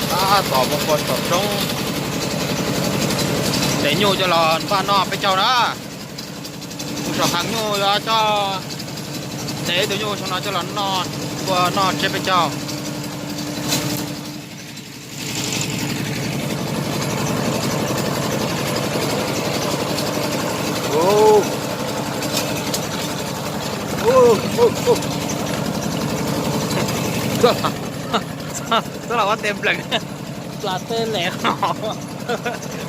Tab tom mus puag tom roob, ntes nyuj coj los npaj noj peb caug na. Mus saum heev nyuj yuav coj, ntes ib tug nyuj saum no coj los noj, ua noj tsiab peb caug. Txhob los ua tes nplees, plas tej les,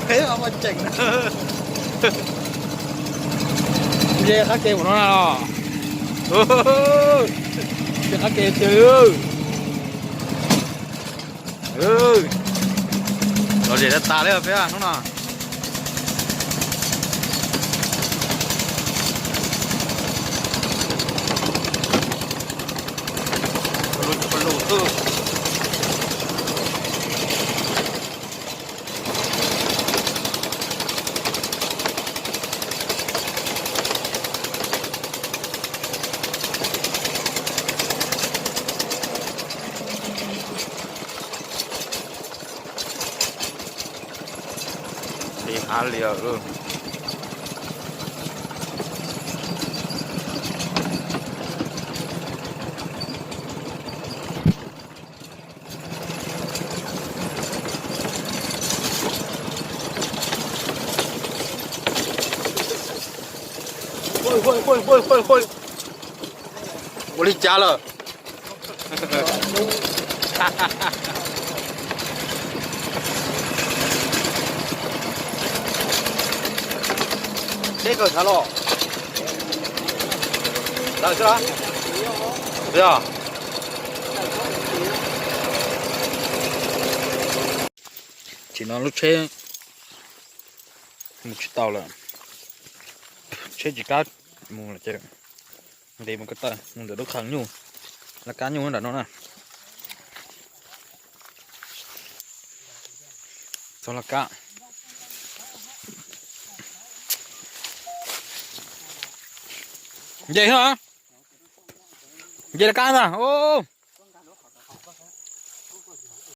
peb ua tseem na. Nce qab ke mus no na los, nce qab ke tiag. Los zem tas tas li peb hnub no. Ti hav liam. Ua li cas lawm? Teb kawg ntshav los. Lawm xwb los? Yog. Tsis no lub tsheb mus tsis tau lawm. Tsheb tsis kam mus lawm ces nqis mus ko taw mus ntawm lub qhov nyuj, laj kab nyuj nram no na. Txog laj kab. Nce, nce laj kab ntag.